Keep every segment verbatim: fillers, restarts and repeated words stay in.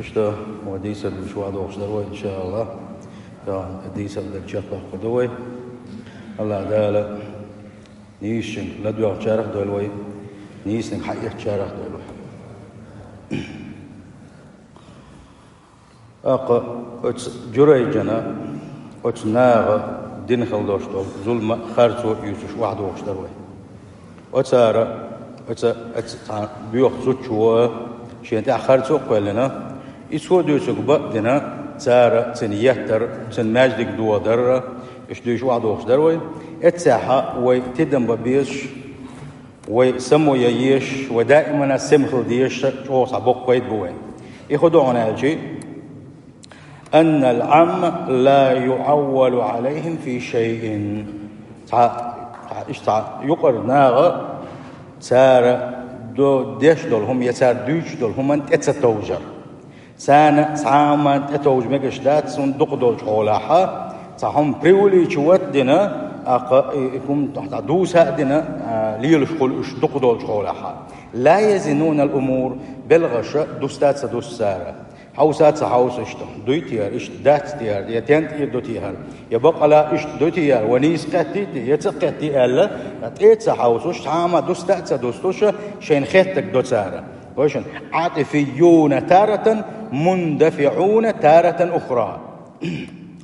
Иштта, вай дийцар деш вахь дохуш дара вай, иншааллахӀ. Тахана дийцар дерг чекхдоккхур ду вай. АллахӀ Дала нийсачуьнга ладоьгӀначарах а дойла вай, нийсаниг хьаэцначарах а дойла вай. ТӀаккха оцу Журайжана, оцу наха дина хила долуш долу зулам а, харцо а оьцуш вахь дохуш дара вай. Оцара, оцу, оцу цхьана боьха зудчо шена тӀехь харцо а кхоьллина, и цо дуьйцург бакъ а дина, цара цунна еттар, цуьнан маьждиг дохадар, уьш дуьйцуш вахь дохуш дара вай. Эццехь вай тидам бан безаш, вай само ян езаш, вай даимана сема хила дезаш чӀогӀа цхьа боккха пайда бу вайн. И хӀун ду хьуна аьлча, أن العامة لا يعول عليهم في شيء. Цхьа, цхьа, иштта цхьа юкъара наха цара до-, деш долу хӀума я цара дуьйцуш долу хӀуманна тӀе ца товжар. Царна цхьа а хӀума тӀетовжа мегаш дац, хӀунда дукха долчу хьолахь, цхьа хӀума преувеличивать а дина, тӀаккха и, и хӀума дӀадуса а дина, а, лелаш хуьлу уьш дукха долчу хьолахь. لا يزنون الأمور, белхаш дустар а ца дусту цара. Хьовса а ца хьовсу иштта, дуй те хӀара, иштта дац те хӀара, я тӀентӀера ду те хӀара, я баккъала иштта ду те хӀара, вай нийса кхеттий те, я ца кхеттий аьлла, тӀе а ца хьовсуш, цхьа а хӀума дустар а ца дустуш, шайна хеттарг до цара. Вайшинна, عاطفيون تارة، مندفعون تارة أخرى.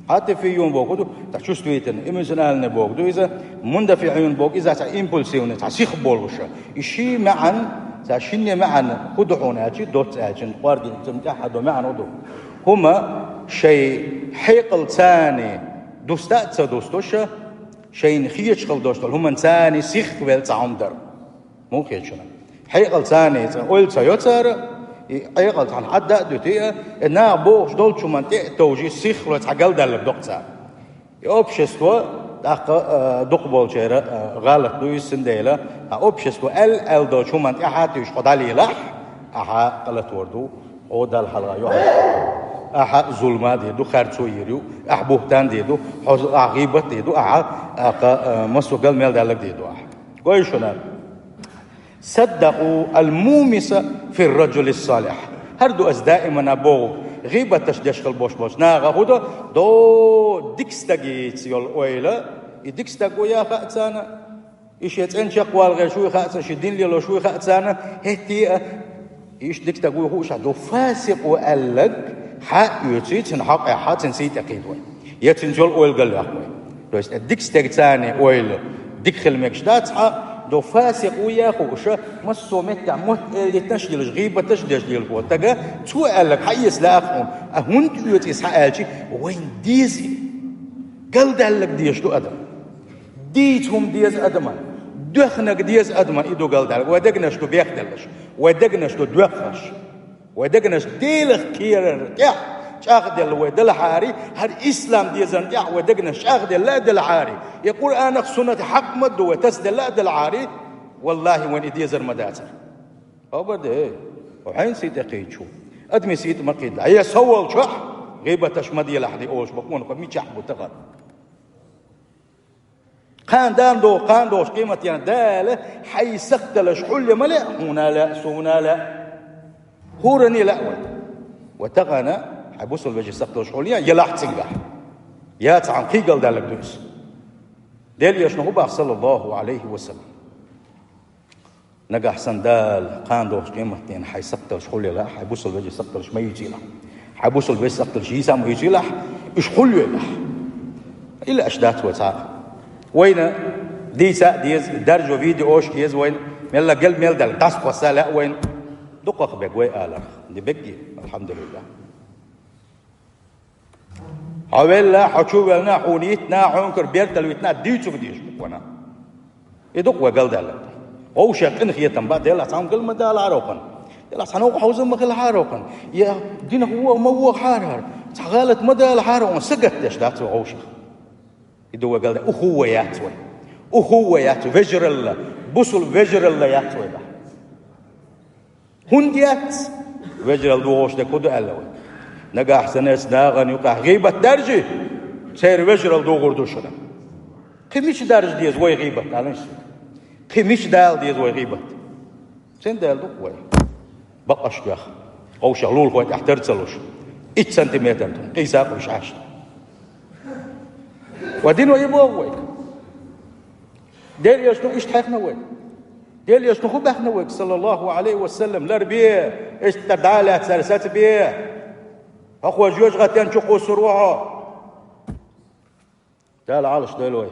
عاطفيون бохург ду, цхьа чувствительный, эмоциональный бохург ду иза, مندفعون бохург иза цхьа импульсивный, цхьа сиха болуш. И ши маьӀна, цхьа шинне маьӀна хӀун ду хьуна аьлча, доцца аьлча, кхоргина цунна тӀаьхьа до маьӀна хӀун ду? ХӀума шайн хьекъалца дустар а ца дустуш, шайна хеташ хила долуш долу хӀуманца сихвелла цхьа хӀума дар. Муха хета шуна? Хьекъалца цхьа ойла ца йо цара, и хьекъал цхьаьна хьадда а дуьтий, и наха бохуш долчу хӀуманна тӀе а товжий, сихлой цхьа галдаьлларг до-кх цара. И общество, тӀаккха, а, дукхахболчеран, а, гӀалат ду иза, цундела, а, общество аьлла-аьлла долчу хӀуманна тӀаьхьа а туьйсуш хьо дӀалелахь, ахьа къа латор ду, хьо Далла хьалха ю хьо. Ахьа зулам дийр ду, харцо йийр ю, ахьа бухӀтан дийр ду, хьо, ахьа гӀийбат дийр ду, ахьа, а, кха, а, массо а гал мел даьлларг дийр ду ахьа. Гой шуна, صدقوا المومس في الرجل الصالح. ХӀара ду ас даимана боху, гӀийбаташ деш хила бош болчу наха хӀун до, до дика стагица йолу ойла, и дика стаг ву яха а царна, и шен цӀена чекхвала гӀерташ вуй хаьа царна, шен дин лелош вуй хаьа царна, хӀетте а, иштта дика стаг вуй хууш а ду, фасикъ ву аьлларг хьа а оьций, цуьнан хьокъехь, цуьнан сий тӀе кхийда вай. Я цуьнца йолу ойла галваккха вай. То есть, дика стеган царна ойла дика хила мегаш дац хьа, до фасикъ ву яха хууш, массо а меттехь мотт-эладитанаш а йилаш, гӀийбаташ а деш лелаш волу стага, цо аьлларг хьаэца лаахь хьуна, а хӀунда оьцу иза хьа аьлча, вайна деза и. Галдаьлларг дезаш ду адам. Дийца хӀума деза адаман, доьхнарг деза адаман и ду галдаьлларг. Вай дегнаш ду бехделларш, вай дегнаш ду доьхнарш. Вай дегнаш Делах кхерар тӀехь чӀагӀделла вай делахьара, хӀара ислам дезарна тӀехь вай дегнаш чӀагӀделла а делахьара, и Къуръанах, суннатах хьакъ ма ду вай тасаделла а делахьара, валлахӀи, вайна и дезар ма дацара. Хабар де, хьо хьайна сий тӀе кхийдаш ву? Адамийн сий тӀе ма кхийдалахь. Я со волчохь гӀийбаташ ма делахь, де олуш бакъонах мичахь бу тахана? Кхана дам догӀу, кхана догӀуш къематдийнахь Дала хьайн сакхталаш хьулъян ма лаьа, хьуна а лаьа, суна а лаьа, хӀоране а лаьа вай. Ва тахана хьайн бусалба вежарий сакхталаш хьулъян, елахь цуьнгахь. Я цхьана кхин галдаьлларг ду иза. Делан Элчано хӀун боху, саллаллахӀу Ӏалайхи ва саллам? Нагахь санна Дала кхана догӀучу къематдийнахь хьайн сакхталаш хьулъелахь, хьайн бусалба вежарий сакхталаш ма йийцийла. Хьайн бусалба вежарий сакхталаш йийца а ма йийцийла, уьш хьулъелахь. Ила аша дац вай цхьа а. Вайна дийца а деза, даржо видеош а еза вайна, мелла гел мел даьлла, дӀасакхосса а лаьа вайна. Дукхах бег вай аларх. Ди бегги, алхьамдулиллахӀ. Хьо велла, хьо чу велна, хьуна йитна, хьуна кара бертал витна, дуьйцург дезаш бу-кх вайна. И ду-кх вай галдаьлларг. Вовшех къинхетам бан, делахь цхьа хӀума гал ма далахьара вайна. Делахь цхьа новкъа хьовзам ма хилахьара вайна. Я динах вогӀу ма вогӀахьара хӀара. Цхьа гӀалат ма далахьара вайна. Сагатдеш дац вай вовшех. И ду вай галдаьлларг. Ухува яц вай. Ухува яц вай. Вежаралла. Бусалба вежаралла яц вай бан. ХӀунда яц? Вежаралла догӀуш дерг хӀун ду аьлла вай? Нагахь санна оцу нахана юкъахь гӀийбат даржий, церан вежаралла догӀур ду шуна. Кхин мича даржа деза вай гӀийбат, алан шуна? Кхин мича дала деза вай гӀийбат? Цундела ду-кх вай бакъ аш доьху. Вовшах лулахой тӀехь тар ца луш, итт сантиметр тхуна къийса а къуьйсуш Ӏаш. Ва дина вай боху вайга. Делан Элчано иштта хьехна вайга. Делан Элчано хӀун баьхна вайга, саллаллаху Ӏалайхи ва саллам, ларбе, иштта дӀа а лаьцна цара сацабе. Хьо кхо жоьжахатин чу кхуссур ву хьо. Дала Ӏалашдойла вай.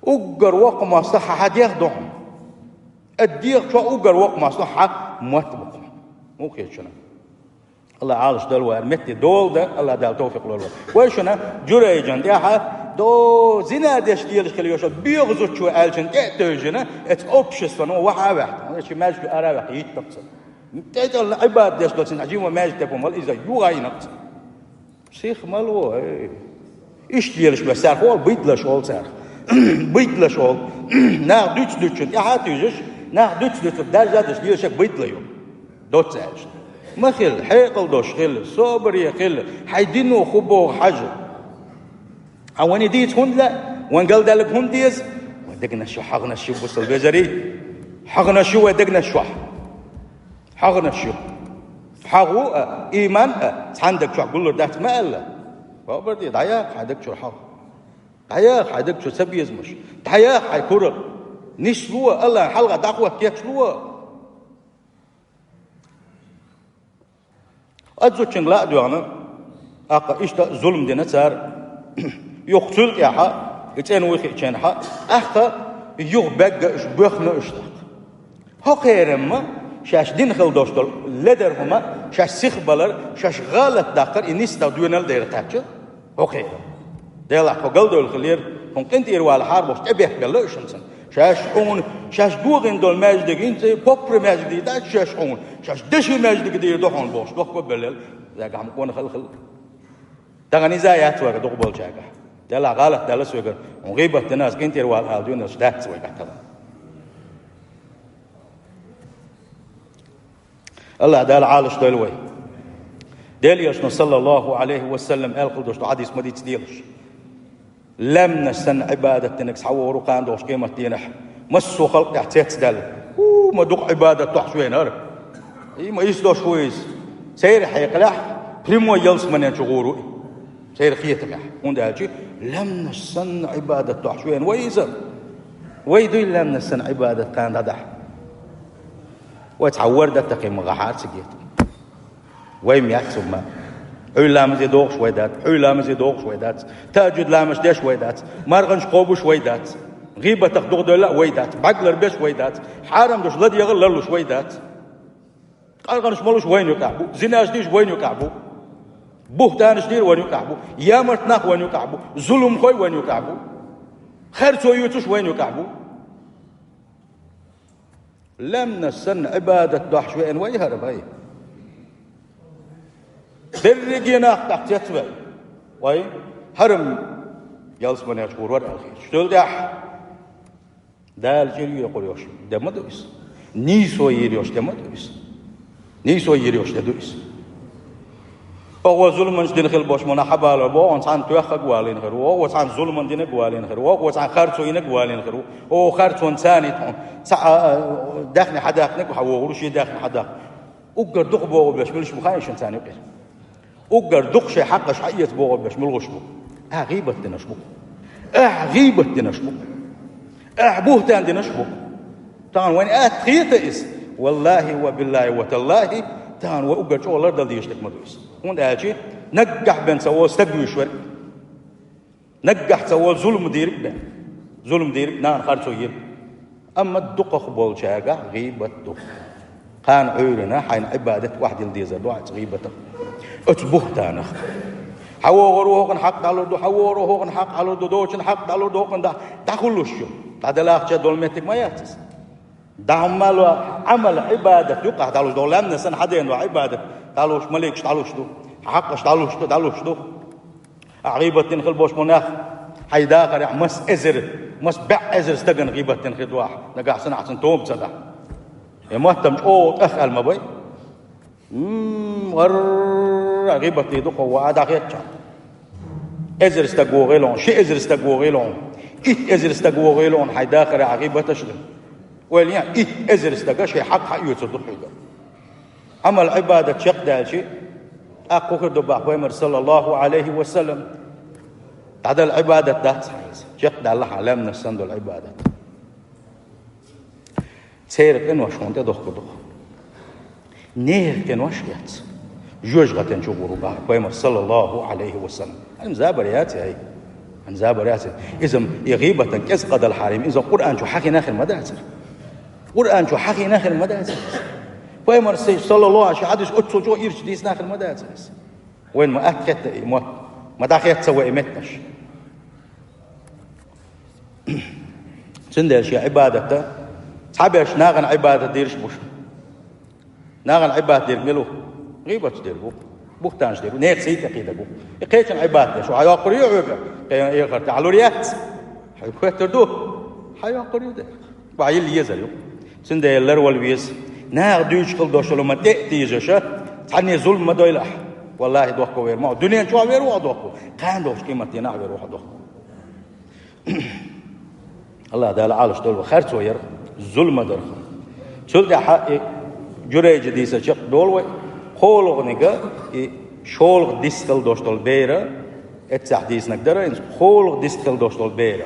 Уггар воккха мостагӀа хьан хьан дегӀ ду хьуна. Ткъа дегӀа чохь уггар воккха мостагӀа хьан мотт бу хьуна. Муха хета шуна? Алла Ӏалашдойла вай, метте дола дан, Алла Дала товфикъ лойла вай. Вай шуна Журайжан тӀехьа до зина деш лелаш хила йоша, боьха зудчо аьллачун тӀе а тевжина, эца обществано ваха а ваьхна. Ши маьждиг ара а ваьхна, йиттакх ца. ТӀетӀална Ӏибадат деш доцун, хьажи ма маьждиг тӀе бу мала иза юха а йинакх ца. Сих мала ву, эй. Иштта лелаш бен цара хьол, байдалаш олу цара. Байдалаш олу. Нах дуьцу-дуьцучун тӀаьхьа а туьйсуш, нах дуьцу-дуьцург даржа а деш лелашех байдала ю. Доцца аьлча. Ма хила, хьекъал долуш хила, собаре хила, хьайн дино хӀун боху хьажа. Хьан вайна дийца хӀунда лаьа, вайн галдаьлларг хӀунда деза? Вайн дегнаш чохь хьагӀнаш ю, бусалба вежарий. ХьагӀнаш ю вайн дегнаш чохь. ХьагӀнаш ю. ХьагӀ ву а, ийман а цхьана даг чохь гуллур дац ма аьлла. Бакъбар де, дӀаяха хьайн даг чуьра хьагӀ. ДӀаяха хьайн даг чуьра цабезамаш. ДӀаяха хьайн куралла. Нисло, Аллахьан хьалха дӀахӀотта кечло. Оцу зудчуьнга ла а доьгӀна, тӀаккха иштта а зулам дина цара. Юха цул тӀаьхьа, и цӀена вуй хиъчахьана, тӀаккха юха бегга уьш, боьхна уьш тӀаккха. ХӀокхеран ма шаьш дина хила долуш долу ледара хӀума, шаьш сихбалар, шаьш гӀалат даккхар, и нисса доьналла дера кхаьчча, хӀокхеран. Делахь тхо галдевлла хилира, хӀун къинтӀера вала хьарбохуш тӀебехбелла уьш хӀинца. Шаьш хьуна, шаьш догӀина долу маьждиг, хӀинца поппри маьждиг дийр дац шаьш хьуна, шаьш деши маьждиг дийр ду хьуна бохуш, дохко а беллел, зага хьан къона хала хила. Тахана иза а яц вайга дукха болчаьрга. Делахь гӀалат даьлла соьгара, хӀун гӀийбат дина аса къинтӀера вала ала дуьйна аша дац вайга тахана. Аллах Дала Ӏалашдойла вай. Делан Элчано, саллаллаху Ӏалайхи ва саллам, аьлла хила долуш ду хьадис ма дийца делаш. Лаьмнаш санна Ӏибадат динарг схьавогӀур ву кхана долуш къематдийнахь, массо а халкъ тӀехь цецдаьлла. ХӀу, ма дукха Ӏибадат дохьуш вена хӀара. И ма исс дош ву иза. Церан хьекъалехь прямой ялсаманен чу гӀур ву и. Церан хетамехь. ХӀунда аьлча, лаьмнаш санна Ӏибадат дохьуш вена вай иза. Вай дуй лаьмнаш санна Ӏибадат кхана дӀадахьа. Вай цхьа ворда а такхий ма гӀахьара цига. Вай ма яц хӀумма. Ӏуьйра ламазе догӀуш вай дац, Ӏуьйра ламазе догӀуш вай дац, тахӀажжуд ламазаш деш вай дац, марханаш кхобуш вай дац, гӀийбатах духадевлла а вай дац, бӀаьглар беш вай дац, хьарам долуш ладегӀар ларлуш вай дац. Къаркъанаш молуш вайна юкъахь бу, зинаш деш вайна юкъахь бу, буьхтанаш дийр вайна юкъахь бу, ямарт нах вайна юкъахь бу, зуламхой вайна юкъахь бу, харцо юьйцуш вайна юкъахь бу. Лаьмнаш санна Ӏибадат дохьуш веана вай хӀара вай. Берриге нах тӀаккха цецваьлла. Вай хӀара-м ялсаманечу гӀур вара аьлла хеташ. Цул тӀаьхьа Дала чӀир йоькъур йолуш де ма ду иза. Нийсо йийр йолуш де ма ду иза. Нийсо йийр йолуш де ду иза. Оха зуламанаш дина хила болуш ма нах хьабалор бу, оха цхьаьна тоьххаг валийна хир ву, оха цхьаьна зуламан динаг валийна хир ву, оха цхьаьна харцо йинаг валийна хир ву, оха харцонца царна тхьуна цхьа, а, а, даьхни хьадаьккхинаг хьан вогӀур, шен даьхни хьадаккха. Уггар дукха богӀу беш муьлш бу хаьий шуна царна юкъера? Уггар дукха шайн хьакъаш хьаэца богӀу беш муьлш бу? Ахь гӀийбат динарш бу. Ахь гӀийбат динарш бу. Ахь буьхтан динарш бу. Тахана вайна атта хета иза. Валлахи ва биллахи ва таллахи, тахана вай уггар чӀогӀа лардала дезаш дерг ма ду иза. ХӀунда аьлча наггахь бен ца волу стаг вуьйш верг. Наггахь ца волу зулам дийриг бен. Зулам дийриг, нахана харцо йирг. Амма дукхах болчаьргахь гӀийбат ду. Кхана Ӏуьйранна хьайна Ӏибадат охьадилла дезар ду хьайца гӀийбатах. Оцу буьхтанах. Хьан вогӀур ву хӀокхуьнан хьакъ дӀалур ду, хьан вогӀур ву хӀокхуьнан хьакъ дӀалур ду, доцчун хьакъ дӀалур ду, хӀокхуьнан дӀа-, дӀадалахча долу меттиг ма яц иза. ДӀа хӀумма ло, Ӏамал, Ӏибадат юкъахь дӀалуш доху, лаьмнаш санна хьан ден доху Ӏибадат дӀалуш, маликаш дӀалуш ду, хьан хьакъаш дӀалуш ду, дӀалуш ду. Ахь гӀийбат дина хила болуш бу нах, хьайн дахарехь мас эзар, мас бӀе эзар стагана гӀийбат дина хир ду ахь, нагахь санна ахь цунна тоба ца дахь. И маттам чӀогӀа тӀах аьлла ма бай. М, гӀарра гӀийбат дийр ду кхо ван а дӀахецчахь. Эзар стаг вогӀийла хьуна, ши эзар стаг вогӀийла хьуна, итт эзар стаг вогӀийла хьуна, хьайн дахарехь гӀийбаташ а дина. Ойла е, итт эзар стага шайн хьакъ хьаоьцур ду хьоьга. Ӏамал, Ӏибадат чекхдаьлча, тӀаккха хӀу хир ду боху пайхамара, саллаллаху Ӏалайхи ва саллам: «ДӀадала Ӏибадат дац хьан иза. Чекхдаьлла хьан лаьмнаш санна долу Ӏибадат». Церан къинош хьуна тӀедохкур ду. Нехан къинош эц. Жоьжахатин чу гӀур ву боху пайхамара, саллаллаху Ӏалайхи ва саллам. Хьан забар яц, ай? Хьан забар яц? Иза и гӀийбатан кӀезиг къа дала хьарам, иза Къуръан чу хьахийна хир ма дацара. Къуръан чу хьахийна хир ма дацара. Пайхамара, саллаллаху Ӏалайхи ва саллам, хьадис оццул чӀогӀа ирча дийцина хир ма дацара иза. Вайна ма атта хетта и мотт, ма дӀахетта ца вай и меттанаш. Цундела шен Ӏибадатан цхьаберш нахана Ӏибадат дийраш бу шу. Нахана Ӏибадат дийриг мила ву? ГӀийбаташ дийриг ву, бухтанаш дийриг ву, нехан сий тӀекхийдирг ву. И кхечун Ӏибадат деш ву, хьан йоккхур ю хьоьга? Кхин эхарт тӀехь лур яц. Хьоьга хоьттур ду? Хьан йоккхур ю дера? Вай йилла езар ю. Цундела ларвала веза. Наха дуьйцуш хила долуш долу ма тӀе а тийжаша, цхьанне зулам ма дойла ахь. Валлахи, дохко вер ма ву. Дуьнен чохь вер ву хьо дохко. Кхана долуш къематдийнахь вер ву хьо дохко. АллахӀ Дала Ӏалаш долу харцо яра, зулам ма дара. Цул тӀаьхьа и Журайжа дийцар чекхдолу вай, кхоалгӀаниг и шолгӀа дистхила долуш долу бер, эццахь дийцинарг дара, иза кхоалгӀа дистхила долуш долу бер.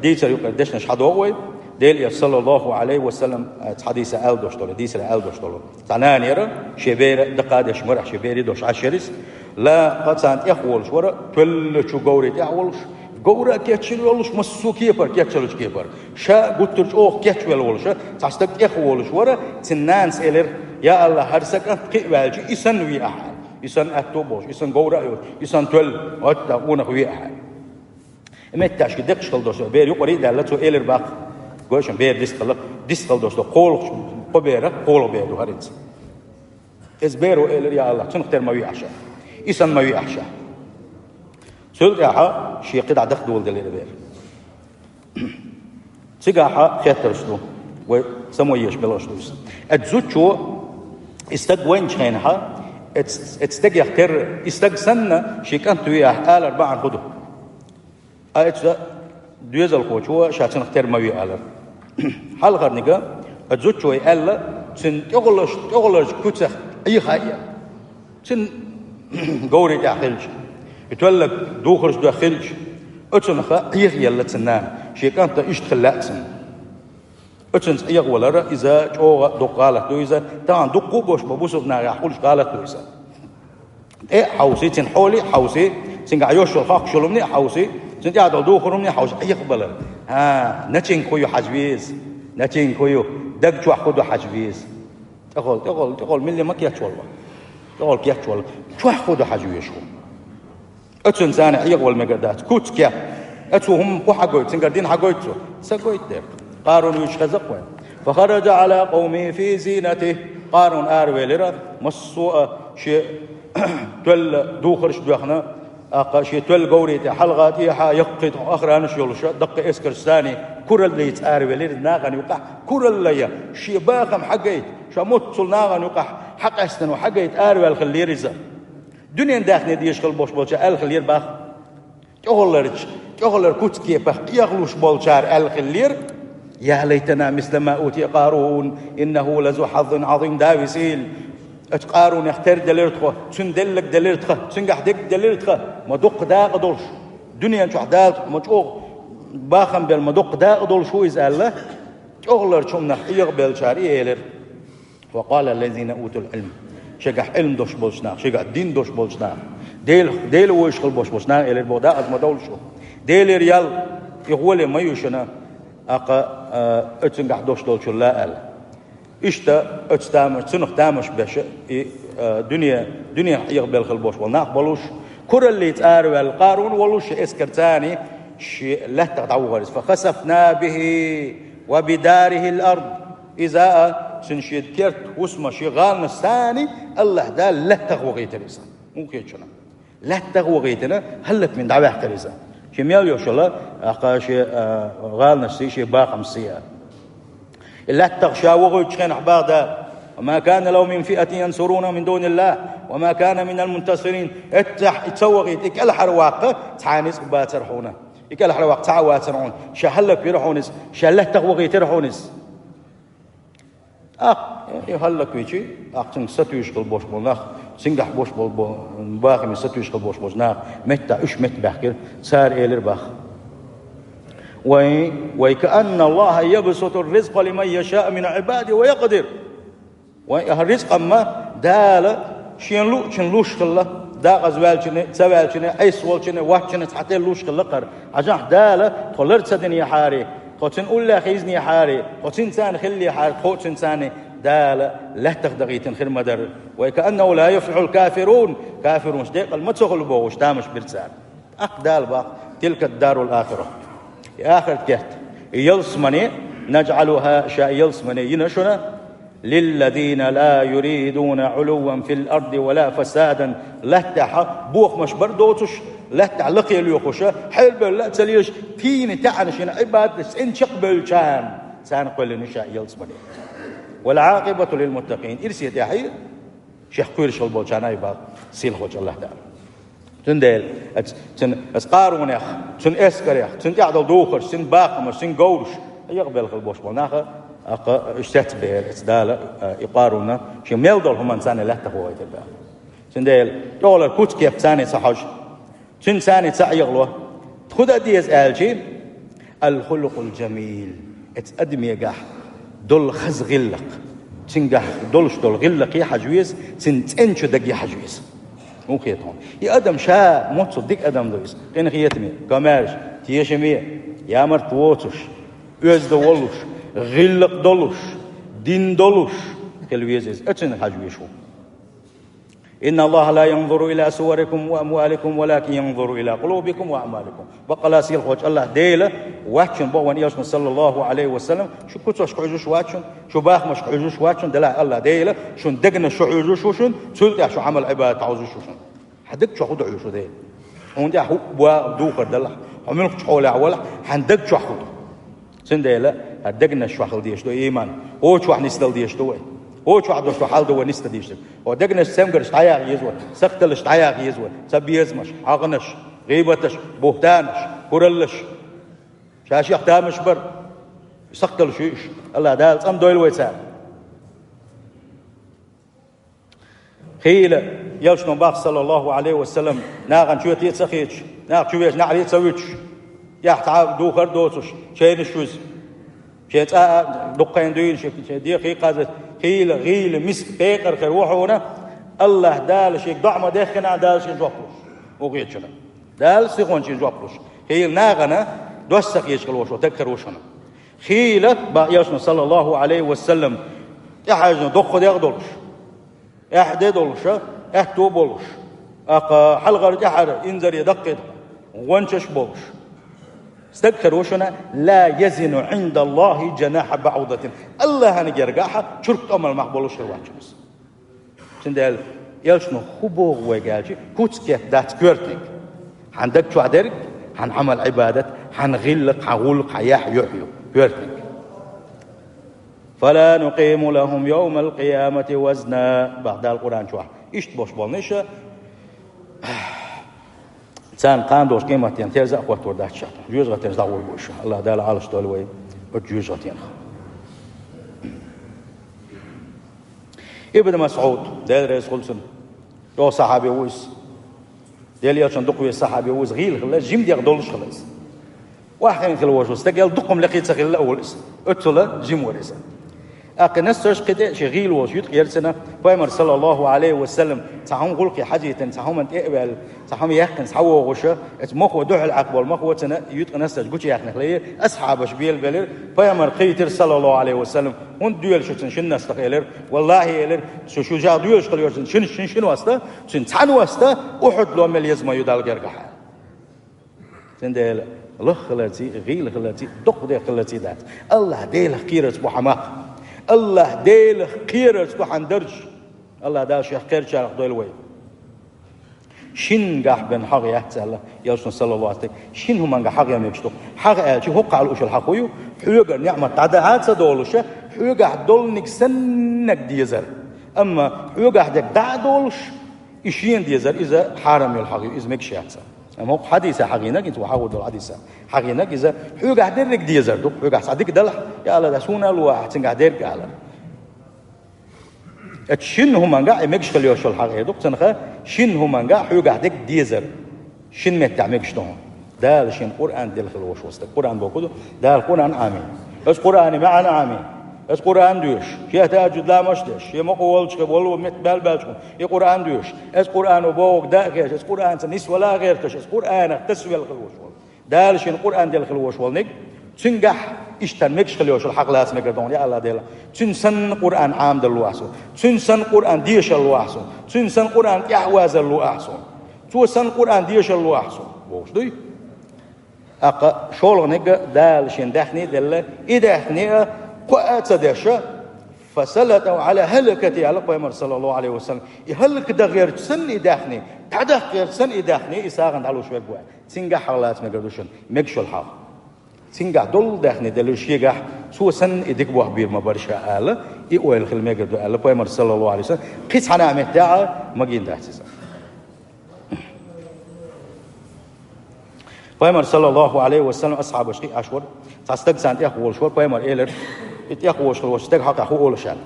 Дийцар юкъара дешнаш хьадогӀу вай, Делан Элчано, саллаллаху Ӏалайхи ва саллам, цхьа дийца аьлла долуш долу, дийцар аьлла долуш долу. Цхьа нана яра, шен бер дакха а деш, марахь шен берийн дош Ӏаш яра иза. Лакха царна тӀехволуш вара, тоьллачу говрийн тӀехь а волуш, говра а кечйина йолуш, массо а кепара, кечйолчу кепара. Ша гуттар а чӀогӀа кечвелла волуша, цхьа стаг тӀехволуш вара, цуьнан нанас элира: «Я АллахӀ, хӀара сан кӀант кхиа ваьлча, и санна ве ахьа». И санна аьтто а болуш, и санна говра а йолуш, и санна тоьлла, хӀотта къонах ве ахьа. И меттехь шен декхаш хила долуш бер юкъарий а даьлла, цо элира боху, гой шуна, бер дистхила, дистхила долуш долу кхоалгӀачу кхо берах кхоалгӀа бер ду хӀара иза. Иза беро элира: «Я АллахӀ, цунах тера ма ве ахь ша. И санна ма ве ахь ша». Цул тӀаьхьа шен кхидӀа дахдоладелира бер. Цигахь хеттарш ду, вай самоеш белхаш ду иза. Оцу зудчо и стаг вайначу хенахь, оцу, оцу стагех терра, и стаг санна, шен кӀант ве ахь алар бахьана хӀун ду? Ткъа оцу доьзалхочо ша цунах тера ма ве алара. Хьалхарниг, оцу зудчо аьлла, цуьнан тӀехуларш-, тӀехуларчу куьцах Ӏеха а елла. Цуьнан говрийн тӀехь хилча, и тоьлларг духарш доьхна хилча, оцунах Ӏеха елла цуьнан нана, шен кӀант иштта хила лаьа цунна. Оцунца Ӏехавалар, иза чӀогӀа дукха гӀалат ду иза, тахана дуккха а болуш бу бусалба нахехь хуьлуш гӀалат ду иза. ТӀе а хьовсий, цуьнан хьоле а хьовсий, цуьнгахь йолуш йолу хьокхуш йолу хӀумане а хьовсий, цуьнан тӀехь долу духар хӀумане а хьовсий, Ӏехабалар. ХӀан, начинка хӀун ю хьажа веза? Начинка хӀун ю? Даг чохь хӀун ду хьажа веза? ТӀехула, тӀехула, тӀехула милла ма кечвелла. ТӀехула кечвелла. Чохь хӀун ду хьажа везаш хӀун? Оцунна царна Ӏехавала мегар дац. Куц кеп. Оцо хӀума хӀун хьагойту, цуьнгара дин хьагойту цо? Ца гойту дера. Къарун вуьйцуш хеза-кх вайна. «فخرج على قومه في زينته». Къарун аравелира, массо а шен тоьлла духарш а доьхна, тӀаккха шен тоьлла говрийн тӀе хьалха тӀехьа яккхий тхо охранаш йолуша, даккхий эскарш санна, кураллица аравелира нахана юкъахь, кураллая, шен бахам хьагайта, ша муьлххачул нахана юкъахь хьакъаьстина хьагайта араваьлла хиллера иза. Дуьненан даьхни дезаш хила болуш болчара аьлла хиллера боху. ТӀехуларчу, тӀехулара куц кепах Ӏехалуш болчара аьлла хиллера: «يا ليتنا مثل ما أوتي قارون إنه لذو حظ عظيم». Да весийла, оцу Къарунех тера делира тхо, цуьнан деллаг делира тхан, цуьнгахь дерг делира тхан, ма дуккха дакъа долуш. Дуьнен чохь Дала ма чӀогӀа бахам белла, ма дуккха дакъа долуш ву иза аьлла, тӀехуларчу хӀуманах Ӏехабеллачара и элира. «وقال الذين أوتوا العلم». Шегахь Ӏилма долуш болчу наха, шегахь дин долуш болчу наха, Дела, Дела вуьйцуш хила болуш болчу наха элира боху: «Да, аса ма довлуш ву. Делера ял, и гӀоле ма ю шуна, тӀаккха, а, оцуьнгахь долуш долчул а», аьлла. Иштта оцу тамаш, цунах тамаш беш, и, а, дуьне, дуьненах Ӏехабелла хила болуш болу нах болуш, кураллица араваьлла Къарун волуш, шен эскарца цхьаьна шен лаьттах дӀавахара иза. «فخسفنا به وبداره الأرض». Иза а, цуьнан шен керта хӀусамаш, шен гӀаланаш санна, АллахӀ Дала лаьттах вахийтира иза. ХӀун хета шуна? Лаьттах вахийтина, хӀаллаквина дӀаваьккхира иза. Шен мел йолуш йолу, тӀаккха шен, а, гӀаланашций, шен бахамций а. И лаьттах ша вахийтучу хенахь боху Дала: «وما كان له من فئة ينصرونه من دون الله وما كان من المنتصرين». Эццахь и ца вахийта, и кӀелхьарваккха цхьа а ницкъ бацара хьуна. И кӀелхьарваккха цхьа а вацара хьуна. Ша хӀаллаквира хьуна иза, ша лаьттах вахийтира хьуна иза. ТӀаккха и хӀаллаквичи, тӀаккха цуьнга сатуьйсуш хила бош болу нах, цуьнгахь бош болу бо-, бахаме сатуьйсуш хила бош болчу наха меттахь уьш меттабаьхкира, цара элира бах. Вай, вай, كأن الله يبسط الرزق لمن يشاء من عباده ويقدر. Вай, хӀара рицкъ-м Дала шен луучун луш хилла, декъаза ваьллачунна, ца ваьллачунна, Ӏеса волчунна, воцчунна цхьатерра луш хилла кхара. Хьажахь, Дала тхо лар ца динехьара, тхо цуьнан уллехь хӀизнехьара, тхо цуьнан царна хиллехьара, тхо цуьнан царна Дала лаьттах дахийтина хир ма дара. Вай, كأنه لا يفلح الكافرون, кафирунаш декъала ма ца хуьлу бохуш, тамаш бира цара. ТӀаккха Дала бах: تلك الدار الآخرة. И ахарт герт, и ялсамане, نجعلها, ша и ялсамане йина шуна, للذين لا يريدون علوا في الأرض ولا فسادا, лаьттахь бохамаш бар доцуш, лаьттахь лакхе лоьхуш, хьелбевлла а ца лелаш, тийна таьӀна шена Ӏибадаташ цӀена чекхбевллачарна, царна кхоьллина ша ялсамане. والعاقبة للمتقين, ирсе тӀаьхье шех кхоьруш хила болчарна ай бах сийлахьчу АллахӀ Дала. Цундела ас, цун, ас Къарунех, цун эскарех, цун тӀехь долу духарш, цун бахамаш, цун говраш, а, яхабелла хила бош болу наха, аккха уьш цецбеара, эца Дала, а, и Къаруна, шен мел долу хӀуманна царна лаьттах вохуьйтура Дала. Цундела, тӀехула куц-кеп царна ца хьожу, цуьнан царна ца Ӏехало, хӀун дан деза аьлчи, الخلق الجميل. Эца адамегахь долу хаза гӀиллакх. Цуьнгахь долуш долу гӀиллакхе хьажа веза, цуьнан цӀеначу даге хьажа веза. ХӀун хета хьуна? И адам ша моццул дика адам ду иза. Къинхетаме, комаьрша, тешаме, ямарта воцуш, оьзда волуш, гӀиллакх долуш, дин долуш хила веза иза. Оцунна хьажа веза хьуна. إن الله لا ينظر إلى صوركم وأموالكم ولكن ينظر إلى قلوبكم وأعمالكم. Баккъала сийлахьчу АллахӀ Дела вац шуна, боху вайн элчано, саллаллаху Ӏалайхи ва саллам, шун куцашка хьуьжуш вац шуна, шун бахамашка хьуьжуш вац шуна, делахь АллахӀ Дела шун дегнашка хьуьжуш ву шуна, цул тӀаьхьа шун Ӏамал-Ӏибадат хьовзуш ву шуна. Хьан даг чохь хӀун ду хьуьжуш Дела? Хьуна тӀехь хӀуъа духар далахь, хьо муьлххачу хьолехь валахь, хьан даг чохь хӀун ду? Цундела хӀара дегнаш чохь хила дезаш ду иман. ХӀокху чохь нисдала дезаш ду вай. ХӀокху чохь долуш ду хьал ду вай нисдан дезаш. ХӀокху дегнаш цамгарш дӀаяха еза вай, сакхталаш дӀаяха еза вай, цабезамаш, хьагӀнаш, гӀийбаташ, бухӀтанаш, кураллаш. Ша-шех тамаш бар. Сакхталаш ю уьш. АллахӀ Дала цӀандойла вай царна. Хийла, элчано бах, саллаллаху Ӏалайхи ва саллам, нахана чоьте а ца хеташ, наха чу вешан неӀаре а ца вуьтуш, тӀехь цхьа а духар а доцуш, чевнаш вуьза. Шен цӀа а дуккхайна дуьйна, шен, шен дехий кхаза, хийла, гӀийла, миска, пекъар хир ву хьуна, АллахӀ Дала шега доӀа ма-деххина, Дала шен жоп луш. ХӀун хета шуна? Дала сихонца шен жоп луш. Хийла, нахана дош ца хеташ хила волуш волу стаг хир ву шуна. Хийла, бах элчано, саллаллаху Ӏалайхи ва саллам, тӀехьаьжна доккха дегӀ долуш, аьхьа де долуш, аьтту болуш, аккха хьалхара тӀаьхьара инзаре даккхийта гӀончаш болуш стаг хир ву шуна, لا يزن عند الله جناح بعوضة. АллахӀана гергахь чурк тӀомал мах болуш хир вац шуна иза. Цундела элчано хӀун боху вайга аьлча, куц-кеп дац коьртаниг. Хьан даг чохь дерг, хьан Ӏамал-Ӏибадат, хьан гӀиллакх, хьан гӀуллакх, хьан яхь юьхь ю коьртаниг. فلا نقيم لهم يوم القيامة وزنا, бах Дала Къуръан чохь. Иштта болуш болу иша, царна кхана долуш къематдийнахь терза а хӀоттор дац шаьш. ЖоьжагӀатенаш дӀагӀур бу иша. АллахӀ Дала Ӏалаш дойла вай оцу жоьжагӀатенах. Ибн МасӀуд, Дела реза хуьлда цунна, чӀогӀа сахьаби ву иза. Делан элчанна дукха веза сахьаби ву иза, гӀийла хилла, жима дегӀ долуш хилла иза. Охьахиъна хилла волуш ву стаг, аьлла, дукха-м лекха ца хилла а волу иза. Оццула жима вара иза. ТӀаккха нассарш кхин тӀе а шен гӀийла волуш юьтӀа яра цуьнан, пайхамар, саллаллаху Ӏалайхи ва саллам, цхьа хӀума гӀуллакхе хьажийтина, цхьа хӀуманна тӀе а ваьлла, цхьа хӀума яьккхина схьавогӀуша, оцу мохо дуьхьал Ӏакхаболу махо цуьнан юьтӀа нассарш гучуяьккхинехь лайира, асхьабаш белабелира, пайхамар кхийтира, саллаллаху Ӏалайхи ва саллам, хӀунда доьлу шу цуьнан шина настах, элира. Валлахьи, элира, шу, шу ша доьлуш хила йоцу цуьнан шина, шина, шина васта, цуьнан цхьана васта Ухьуд лом мел еза ма ю Далла гергахь. Цундела лах хиларций, гӀийла хиларций, доккха дегӀ хиларций дац. АллахӀ Делах кхерарца бу хьан мах. АллахӀ Делах кхерарца ду хьан дарж. АллахӀ Дала шех кхерчарах дойла вай. Шингахь бен хьагӀ яц аьлла, элчано, саллаллаху Ӏалайхи ва саллам, шина хӀуманга хьагӀ ян мегаш ду. ХьагӀ аьлча, хӀокху хьалха уьш хьагӀ хӀу ю, хьоьгара ниӀмат дӀа а ца долуша, хьоьгахь долниг саннаг дезар. Амма хьоьгахь дерг дӀа а долуш, и шена дезар, иза хьарам йолу хьагӀ ю, иза мегаш яц. Амма хӀокху хьадисехь хьагӀийнарг, хӀинца вай хьагӀор долу хьадисехь хьагӀийнарг, иза хьоьгахь дерриг дезар ду, хьоьгахь цхьа дика далахь, я АллахӀ, суна а лохьа цуьнгахь дерг алар. Эцу шина хӀуманга а и мегаш хила йиш йолу хьагӀ эр ду-кх цунах, шина хӀуманга а хьоьгахь дерг дезар. Шина меттехь мегаш ду хьуна. Дала шена Къуръан делла хила волуш волу стаг. Къуръан бохург ду, Дала Къуръан Ӏамийна. Аса Къуръанан маьӀна Ӏамийна. Аса Къуръан доьшуш. Шен тахӀажжуд ламазаш деш. Шен мукъа волчу хи волу метта баьлла баьлча хӀума. И Къуръан доьшуш. Аса Къуръано бохург даа хезаш. Аса Къуръанца нисвала а гӀерташ. Аса Къуръанах тасавелла хила волуш волу. Дала шена Къуръан делла хила волуш волниг, цуьнгахь иштта мегаш хила йиш йолу хьагӀ лаца мегар ду хьуна, я АллахӀ Дела. Цуьнан санна Къуръан Ӏамадалла ву ахь суна. Цуьнан санна Къуръан дешалла ву ахь суна. Цуьнан санна Къуръан тӀаьхьавазалла ву ахь суна. Цо санна Къуръан дешалла ву ахь суна, бохуш дуй. ТӀаккха шолгӀаниг Дала шена даьхни а делла, и даьхни а кхоа а ца деш, «фасаллатаху Ӏала хӀалакати», аьлла Пайхамар, саллаллаху Ӏалайхи ва саллам. И хӀаллакдан гӀерташ санна и даьхни, дӀадаккха гӀерташ санна и даьхни, и сагӀина дӀалуш верг ву. Цуьнгахь хьагӀ лаца мегар ду шуна, мегаш йолу хьагӀ. Цуьнгахь долу даьхни делира шегахь, цо санна и дика болх бийр ма бара ша аьлла, и ойла хила мегар ду аьлла Пайхамар, саллаллаху Ӏалайхи ва саллам. Кхин цхьана а меттехь а магийна дац иза. Пайхамар, саллаллаху Ӏалайхи ва саллам, асхьабаш кхиъна Ӏаш вара. Цхьа стаг царна тӀехволуш вара, Пайхамар элира, и тӀехволуш хилла волчу стеган хьокъехь хӀун олуш аьлла.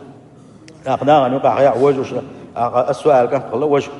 ТӀаккха нахана юкъахь яа вевзаш, тӀаккха ас суал кӀант хилла, важа.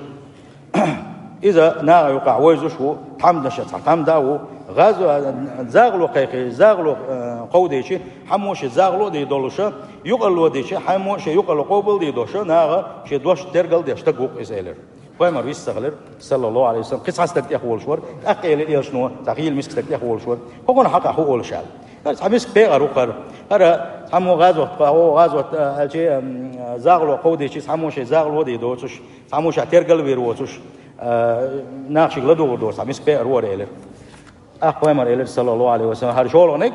Иза нахана юкъахь вевзаш ву, тхьамдаша цхьа тхьамда а ву, гӀазо-, загӀало кхайкхий, загӀало, э, кховдийчи, хьаммо шен загӀало а дийр долуша, юкъарло дийчи, хьаммо шен юкъарло къобалдийр долуша, наха шен дош тергал деш стаг ву-кх иза элира. Пайхамар вист ца хилира, саллаллаху Ӏалайхи ва саллам, кхин цхьа стаг тӀехволуш вара, тӀаккха элира элчано, цхьа хийла миска стаг тӀехволуш вара, хӀокхунна хьокъехь хӀун олуш аьлла. ХӀара цхьа миска пекъар ву-кх хӀара. ХӀара цхьаммо гӀазот, гӀо-, гӀазот, а, аьлчи, ам, загӀало кховдийчи, цхьаммо шен загӀало дийр доцуш, цхьаммо ша тергал вийр воцуш, а, наха шига ладугӀур доцу цхьа миска пекъар ву хӀара элира. ТӀаккха Пайхамар элира, саллаллаху Ӏалайхи ва саллам, хӀара шолгӀаниг,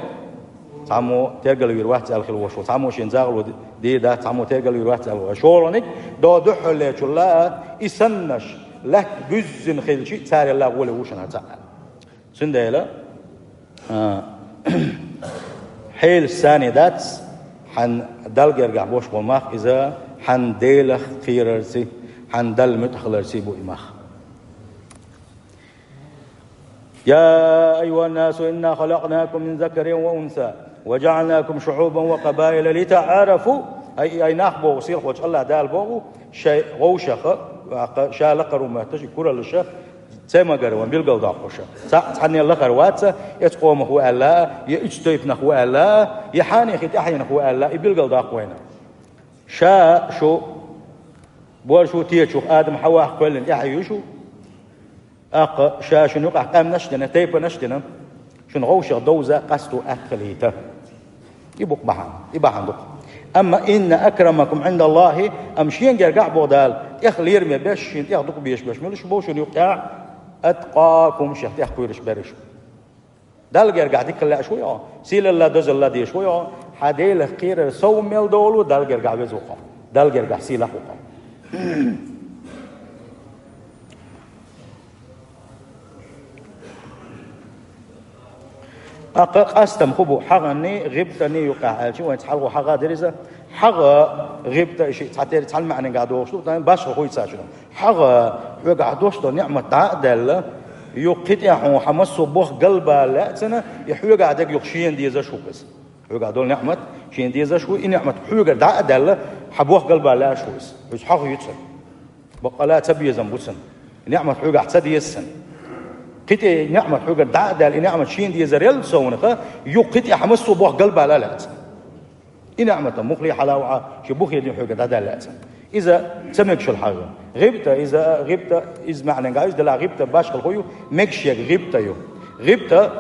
цхьаммо тергал вийр вац аьлла хила волуш ву, цхьаммо шен загӀало ди-, дийр дац, цхьаммо тергал вийр вац аьлла ву. ШолгӀаниг, догӀу дуьххьарлечул а, и саннаш, лаьтта буьззина хилчи, царел а гӀоле ву шуна хӀара цхьаъ аьлла. Цундела, а, хьелаш царний дац, хьан Далла гергахь болуш болу мах иза, хьан Делах кхерарций, хьан Далла муьтӀахь хиларций бу и мах. «يا أيها الناس إنا خلقناكم من ذكر وأنثى وجعلناكم شعوبا وقبائل لتعارفوا». Ай, ай нах, боху сийлахьчу АллахӀ Дала боху, шайн гӀовшаха, ваккха, ша лакхара ву моьттуш, и кураллаша, цемагара ван билгалдоккхуша. Цхьа-, цхьанне лахара вац, эцу къомах ву аьлла, я ицу тайпанах ву аьлла, я хьанехий тӀаьхьенах ву аьлла, и билгалдоккху вайна. Ша шу, бор шу течух Адам Хьавах кхоьллина тӀаьхье ю шу. ТӀаккха ша шуна юкъахь къаьмнаш а дина, тайпанаш а дина, шуна гӀовшах довза, къасто атта хилийта. И бу-кх бахьана, и бахьана ду-кх. Амма «إن أكرمكم عند الله», амма шен гергахь боху Дала, тӀех лераме беш, шен тӀех дукха безаш беш мила шу бу шуна юкъахь, «أتقاكم», шех тӀех кхоьруш берриш. Далла гергахь дика хила лаьаш вуй хьо? Сийлалла, дозалла дезаш вуй хьо? Хьан Делах кхерар сов мел долу Далла гергахь веза ву хьо. Далла гергахь сийлахь ву хьо. ТӀаккха къастам хӀун бу хьагӀанний, гӀибтӀанний юкъахь аьлча, вайн цхьалгӀо хьагӀа дира иза. ХьагӀа, гӀибтӀа и шиъ цхьатера цхьана маьӀнехь догӀуш ду, тхан башха хуьйцуш ду. ХьагӀа, хьоьгахь дош долу ниӀмат дӀа а даьлла, юха кхин тӀехь хьуна хьан массо а бохк галбала лаьа цунна, и хьоьгахь дерг юха шена дезаш ву иза. Хьоьгахь долу ниӀмат шена дезаш ву, и ниӀмат хьоьгара дӀа а даьлла, хьан бохк галбала лаьаш ву иза. Иза хьагӀ ю цунна. Баккъала цабезам бу цунна. И ниӀмат хьоьгахь ца деза цунна. Кхин тӀе и ниӀмат хьоьгара дӀа а даьлла, и ниӀмат шена дезарел совнаха, юха кхин тӀе хьан массо а бохк галбала лаьа цунна. И ниӀмат муххале хьала ву хьан, шен бухе дин хьоьгара дӀадаьлла лаьа цунна. Иза ца мегаш йолу хьагӀ ю. ГӀибтӀа, иза, гӀибтӀа, иза маьӀнехь гаьлча, делахь гӀибтӀа башхалла хӀун ю, мегаш ерг гӀибтӀа ю. ГӀибтӀа,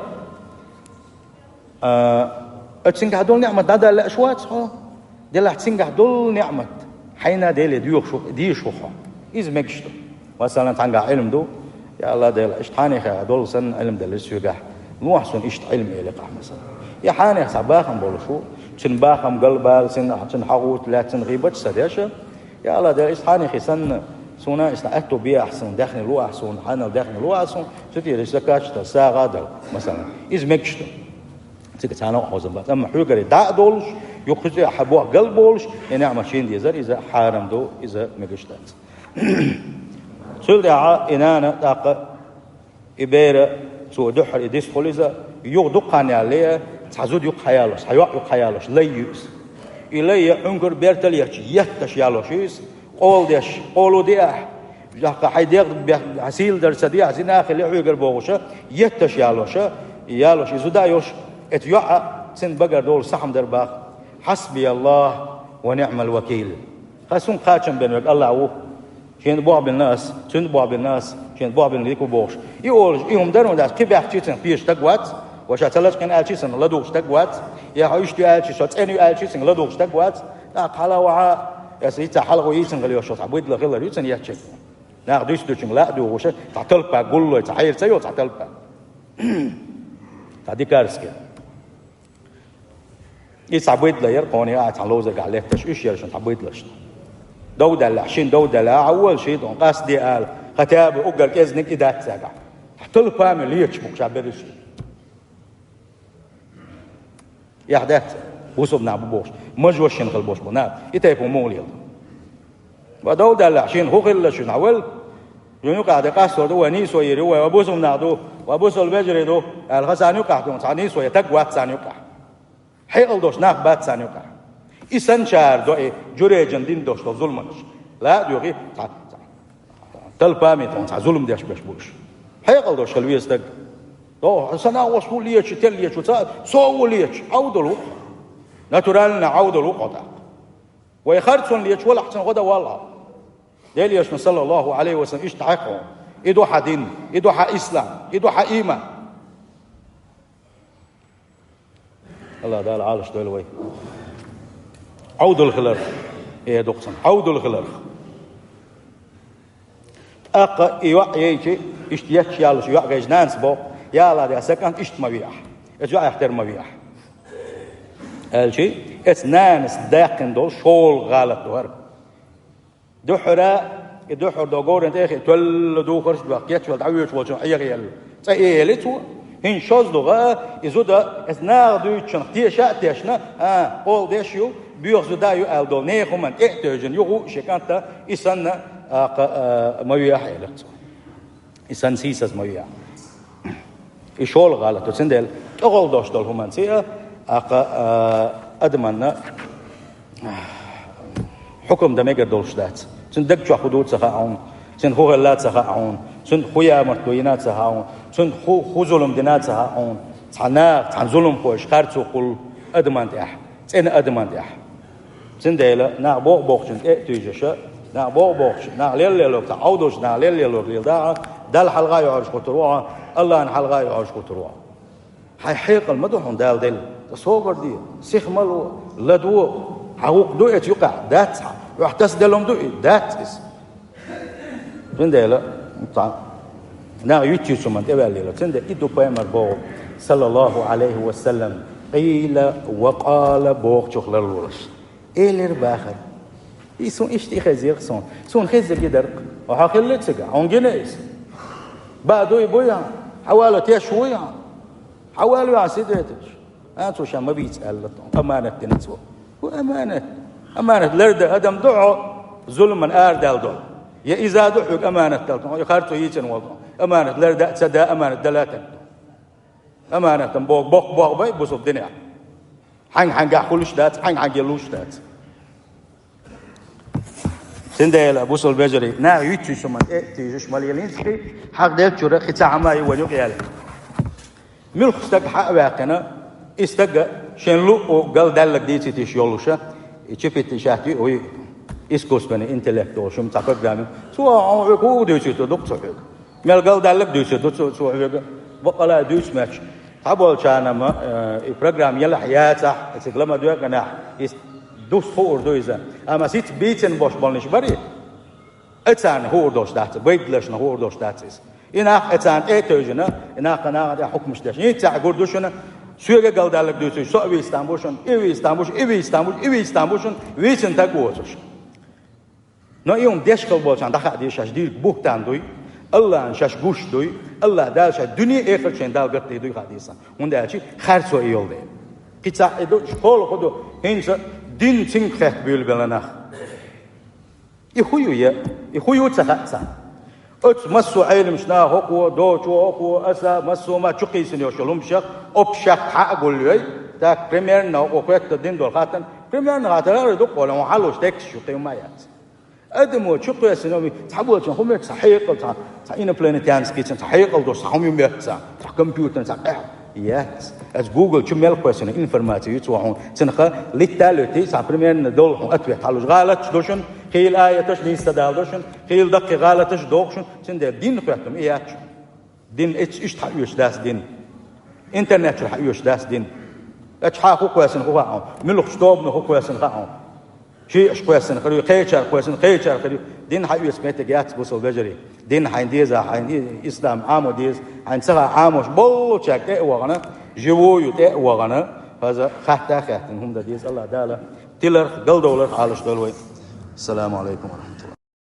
а, а цуьнгахь долу ниӀмат дӀадаьлла лаьаш вац хьо. Делахь цуьнгахь долу ниӀмат хьайна Деле доьхуш ву, дезаш ву хьо. Иза мегаш ду. Масалан, цхьаьнгахь Ӏилма ду, я АллахӀ Дела, иштта хьанехех долу санна Ӏилма делира соьгахь. Лохьа суна иштта Ӏилма элира ахь, масалан. Я хьанех цхьа бахам болуш ву, цуьнан бахам галбала, цуьнан, цуьнан хьагӀ гӀутту лаьцна гӀийбаташ ца деш, я АллахӀ Дела, иштта хьанехе санна, суна иштта аьтто бе ахь суна, даьхни ло ахь суна, хьанал даьхни ло ахь суна, цу тӀера закат а дала, сагӀа а дала, масалан. Иза мегаш ду. Цига цхьа новкъа хьозам бац. Амма хьоьгара дӀа а долуш, юха кхузахь хьан бохк галболуш, и ниӀмат шена дезар, иза хьарам ду, иза мегаш дац. Цул тӀаьхьа и нана тӀаккха и бер, цо дуьххьара и дистхуьлу иза, юха дукха хан ялале, цхьа зуда юккъе хьаялош, цхьа йоӀ юккъе хьаялош, лай ю иза. И лай я Ӏуьнгар бертал етташ, етташ ялош ю иза. Къола деш, къола де ахь, жаккха хьайн дегӀ бех-, хьан сийла дар ца де ахь, зина хила хьоьгара бохуша, етташ ялоша, ялош и зуда а йолуш, эца йоӀа цуьнан багара долу сахьам дар баха: «Хьасби Аллах ва ниъмал вакил». Ха сунга кхачам бен верг Аллах ву. Шена бохбина ас, цуьнан бохбина ас, шена бохбина дика ву бохуш. И олуш, и хӀума дар хӀунда аьлча, кхин баьхчи цуьнга теша стаг вац, ва ша ца лачкъина аьлчи цуьнга ладугӀуш стаг вац, я хьо иштта ю аьлчи, со цӀена ю аьлчи цуьнга ладугӀуш стаг вац, тӀаккха хьала вахьа, аса йица хьалха йийцина хила йолуш цхьа байдала хилар ю цуьнан еттачуьнга. Наха дуьйцу дуьйцучуьнга ла а дугӀуш, цхьа талпа гуллой, цхьа хьайра ца йолу цхьа талпа. Цхьа дикарский. И цхьа байдала яра, кхоне а цхьана ловзаргахь летташ, уьш яра шуна цхьа байдалашна. Дов даьллехь, шина дов даьллехь, ахьа вала шийтта къасде ала, хатаба уггар кӀезник и дац цаьргахь. Талпа ма леташ бу ша берриш. Эхь дац, бусалба нах бу бохуш, мажош шина хила бохуш бу нах, и тайпа муха лела. Ва дов даьллехь, шина хӀун хилла шуна, ахьа вала? Шуна юкъахь де къастор ду, вай нийсо йийр ю, вай бусалба нах ду, вай бусалба вежарий ду, аьлла, ха царна юкъахь ду, цхьа нийсо я таг вац царна юкъахь. Хьекъал долуш нах бац царна юкъахь. И санначара до и Журейджан дина долуш долу зуламаш. Ла а доьхий, цхьа, цхьа, талпа ма тхуна цхьа зулам деш беш бу уьш. Хьекъал долуш хила веза стаг. До, сан а вос ву лечу, тел лечу, ца, со ву лечу, Ӏовдал ву. Натурально Ӏовдал ву кхо тӀаккха. Вай харцонна лечу валахь, цунна гӀо дан валла. Делан Элчано, саллаллаху Ӏалайхи ва саллам, иштта хьаькхьо: «И ду хьан дин, и ду хьан ислам, и ду хьан ийман». Аллах Дала Ӏалаш дойла вай. Ӏовдал хиларх, э, дукха сан, Ӏовдал хиларх. ТӀаккха и йоӀ яйчи, иштта етташ яллуш йоӀ гайчи нанас боху: «Я Аллах, я сан кӀант иштта ма веахь, эца йоӀех тера ма веахь», аьлчи, эца нанас даьккхина долу шолгӀа гӀалат ду хӀара. Дуьххьара, и дуьххьара до говран тӀе а хиъна, тоьлла духарш а доьхна, кечвелла дӀавоьдуш волчун Ӏехаелла. ЦӀа и эли цо. ХӀинца шозлагӀа, и зуда, эца наха дуьйцучунах теша а тешна, а, къола деш ю, боьха зуда а ю аьлла долу нехан хӀуманна тӀе а тевжина, юха а шен кӀанта, и санна, а, кха, а, ма веахь, элира цо. И санна сийсаз ма веа. И шолгӀа гӀалат ду, цундела тӀехула долуш долу хӀуманца а, а, кха, а, адаманна хьукам дан мегар долуш дац. Цуьнан даг чохь хӀун ду ца хаьа хьуна, цуьнан хӀун хилла ца хаьа хьуна, цуьнан хӀун ямарт дуйна ца хаьа хьуна, цуьнан хӀун, хӀун зулам дина ца хаьа хьуна. Цхьа наха, цхьана зуламхойша харцо кхуллу адаман тӀехь, цӀена адаман тӀехь. Цундела нах боху-бохучун тӀе а туьйжуша, нах боху-бохучу, нах леллелург, цхьа Ӏовдалчу нах леллелург леладахьа, Далла хьалха а йоьхьуш хӀуттур ву хьо, Аллахьна хьалха а йоьхьуш хӀуттур ву хьо. Хьайн хьекъал ма ду хьуна Дала делла. Ткъа согар де, сиха ма ло, ладогӀа, хьан гӀуллакх ду эца юкъахь, дац хьан, юьхь тасаделла ма ду и, дац иза. Цундела, цхьа, нах юьтта-юьтта хӀуманна тӀеваьллера. Цундела и ду пайхамар боху, саллаллаху Ӏалайхи ва саллам, къийла ва къала бохучух ларлолаш. Элира бахара. И суна иштта и хезира суна. Суна хезира и дара. Хьо хилла цига, хьуна гина иза. Баа дуй буй хьан? Хьан вала теш вуй хьан? Хьан вала ваьхьа сидеташ? А, цо ша ма бийца аьлла тхуна. Аманат дина цо. ХӀун аманат? Аманат лардан адам ду хьо, зуламан арадаьлла долу. Я иза ду хьоьга аманат дала тхуна, я харцо йийцина волу тхуна. Аманат ларда а ца да, аманат дала а таг ду. Аманатан боху, боккха боху бай бусалба динехь. Хьаьнга-хьаьнгахь хуьлуш дац, хьаьнга-хьаьнга луш дац. Цундела бусалба вежарий, наха юьтта-юьтта хӀуманна тӀе а тийжаш ма лелийна, хьагӀ делчуьра кхин цхьа хӀума а ю вайна юкъа яьлла. Муьлхха стаг хьа а ваьккхина, и стага шен луъу галдаьлларг дийцийта йиш йолуша, и чипит шаьтта ю, вуй, искусственный интеллект олуш, цхьа программа ю. Цо хьуна хьоьга хӀун дуьйцуьйтур ду-кх цо хьоьга? Мел галдаьлларг дуьйцур ду цо, цо хьоьга? Бакъала а дуьйцу моьттуш. Цхьаболчарна ма, э, и программа елахь яцахь, цига ла ма доьгӀанехь, иза дус хуур ду иза. Амма сица бийцина болуш болниш барий? Эцарна хуур долуш дац, байдалашна хуур долуш дац иза. И нах эцарна тӀе а тевжина, и нах кхин нахана тӀехь хьукмаш деш. ХӀинца а гур ду шуна, соьга галдаьлларг дуьйцуш, со а вийца там бу шуна, и вийца там бу шуна, и вийца там бу шуна, и вийца там бу шуна, вийцина таг воцуш. Но и хӀума деш хила болчарна дӀахаа деза шаьш дийриг буьхтан дуй, Аллахьна шаьш гуш дуй, Аллахь Дала шаьш дуьне а, эхарт а шайн Далла гатдийр дуй хаа деза. ХӀунда аьлча харцо и йолу дела. Кхин цхьаъ и ду, школа хӀун ду, хӀинца дин цинга хетта буьйлабелла нах. И хӀун ю я? И хӀун ю ца хаьа царна? Оцу массо а Ӏеламчу наха хӀокхо, дочо хӀокхо, аса, массо а ма чукхийсина йолуш йолу хӀумнашах, общак хьа а гулйой, так, примерно хӀокхо хетта дина долу хаттарна, примерно хаттар а ду-кх, хьуна хьалуш текст ю, кхин ма яц. Адамо чу кхоьссина, цхьаболчун хӀу моьтту, цхьа хьекъал, цхьа, цхьа инопланетянский, цхьа хьекъал долуш, цхьа хӀума ю моьтту, цхьа компьютер, цхьа къаьхьа. Яц. Аса Google чу мел кхоьссина информаци ю цо хьуна. Цунах литта а луьтий, цхьа примерно долу хьуна ответ хьалуш. ГӀалаташ ду шуна, хийла аяташ нийса ца даладо шуна, хийла даккхий гӀалаташ доху шуна, цундела дин хоьттина и яц шуна. Дин эццу иштта хьаоьцуш дац дин. Интернет чуьра хьаоьцуш дац дин. Ачу хьан хӀу кхоьссина хӀу хаьа хьуна? Муьлхачу тобано хӀу кхоьссина хаьа хьуна? Шиъаш кхоьссина хир ю, кхечара кхоьссина, кхечара хир ю. Дин хьаоьцу меттиг яц, бусалба вежарий. Дин хьайна деза, хьайна и-, ислам Ӏамо деза, хьайна ца хаьа Ӏамош боллучаьрга тӀе а вахана, живую тӀе а вахана, хаза хатта а хаьттина хӀума дан деза. АллахӀ Дала тиларх, галдовларх Ӏалаш дойла вай. Ассаламу алейкум ва рахматуллах.